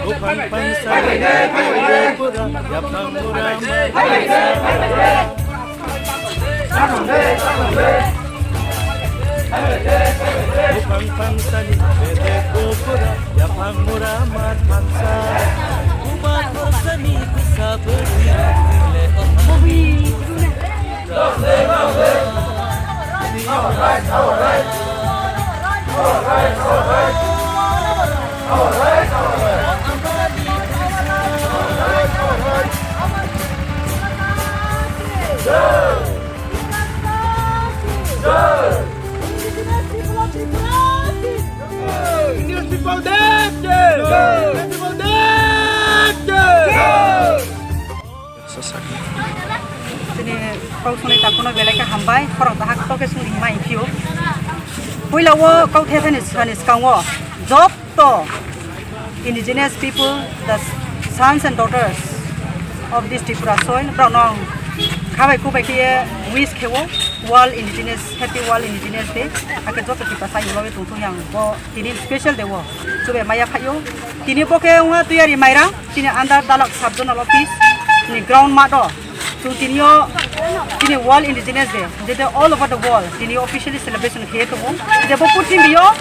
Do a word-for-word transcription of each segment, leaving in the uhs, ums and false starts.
Indigenous people dead! Indigenous people dead! Chini kok songni takhukno belai khe hambai, khorok dahak to khe songni himai phio. Puila o kok the thani sani skango joto indigenous people, the sons and daughters of this Tripura soil, borokno ang khabai kubai khe wish khe o World Indigenous, Happy World Indigenous Day. Hakhe joto Tiprasa yungwi tongthung yang bo tini special day o chubai maya phaio. Tini bo khe wngkha Tuyari Mairang, chini under Dalak Sub Zonal Office ni ground mat o. Chwng tini o chini World Indigenous Day, jete all over the world tini officially celebration khe tongo. Je bo purthimbi o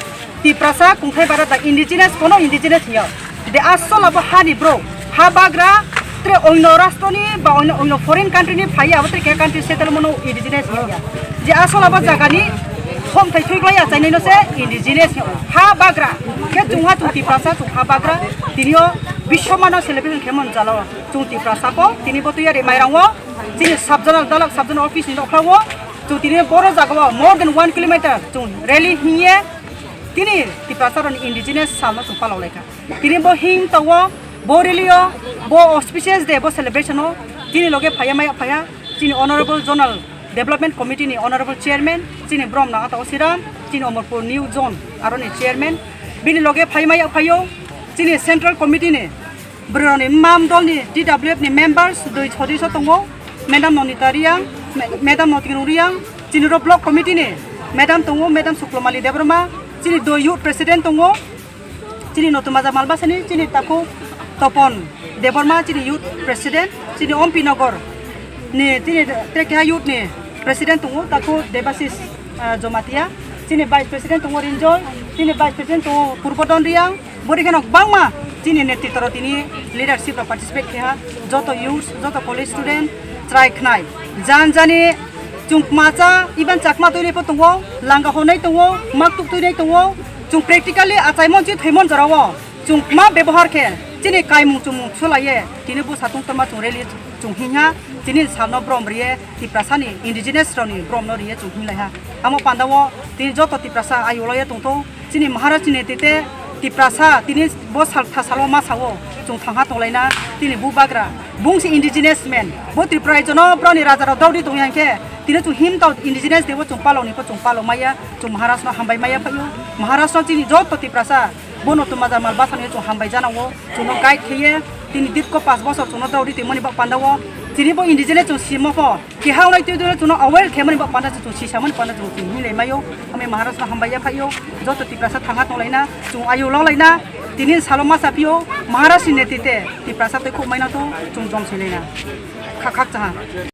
Tiprasa kungthai bara da indigenous, kono indigenous hiya. Je asol abo hani bro, ha bagra, tre oino rastro ni ba oino, oino foreign country ni phai abo tre ke country settle mono indigenous hiya. Je asol abo jaga ni hom thai thoi klai ya chainai no se indigenous hiya. Ha bagra, ke chwng ha chwng Tiprasa chwng ha bagra, tini o biswa mano celebration khe mon jalo. Chwng Tiprasa po, tini bo Tuyari Mairang o, chini sub zonal, Dalak sub zonal office ni nokla o, chwng tini boro jaga o more than one kilometer chwng rally hiye, tini Tiprasa roni indigenous sal no chwng palok lai kha. Tini bo him to o, bo rally o, bo auspicious day, bo celebration o, tini loge phaya maya phaya, chini honorable zonal development committee ni honorable chairman, chini brom na ata Osiram, chini Omorpur new zone, aroni chairman, bini loge phaya maya phayo, chini central committee ni, Bwrwirokni mam dolni T W F ni members dui sodisyo tongo, Madam Nonita Riyang, Ma-, Madam Notingrung Riyang, chini ro block committee ni madam tongo, Madam Suklomali Debbarma, chini doi youth president tongo, chini Notumaja Malbasani, chini takhuk Topon Debbarma, chini youth president, chini Ompi Nogor ni, chini tre keha youth ni president tongo, takhuk Debasis, ah, Jomatia, chini vice president tongo Rinjoy, chini vice president tongo Purbodon Riyang, Bori kheno bangma chini netritwrok tini leadership rok participate khe ha, joto youths, joto college student, chwrai khnai. Jan jani chwng kma cha, even chakma twi nai pho tongo, langa honai tongo, maktuk twi nai tongo, chwng practically achaimon chi thoimon jorao chwng kma bebohar khe chini kaimung chumung swlaiye tini bwsa tungtorma chwng rally chwng hing ha, chini salno brom riye Tiprasani indigenous rokni bromno riye chwng hing lai ha. Amo pandao tini joto Tiprasa ayoloye tongthok. Chini Maharaj ni tete Tiprasa tini bo sal tha salo ma sao chwng thangha tonglaina tini bubagra bungsi indigenous man bo Tripura raijono broni raja rok daudi tongya hinkhe tini chwng him tao indigenous debo chwng paloni pho chwng palo maya chwng Maharaj no hambai maya phaio Maharaj no chini joto Tiprasa bono tuma jamal basani chwng hambai janao chwngno guide khaiye tini dirko pas bosor chwngno daudi tongmani bak pandao chini bo indigenous chwng simo pho Keha onai twi dwle chwngno aware khe mani ba panda chwng sisa mani panda chwng chwng hinlai maio. Ami Maharaj no hambai ya phaio. Joto Tiprasa thangha tonglaina chwng ayu lolaina tini salo ma sapio. Maharaj ni netite Tiprasa tei khuk maina to chwng jom selaina. Khak khak chaha.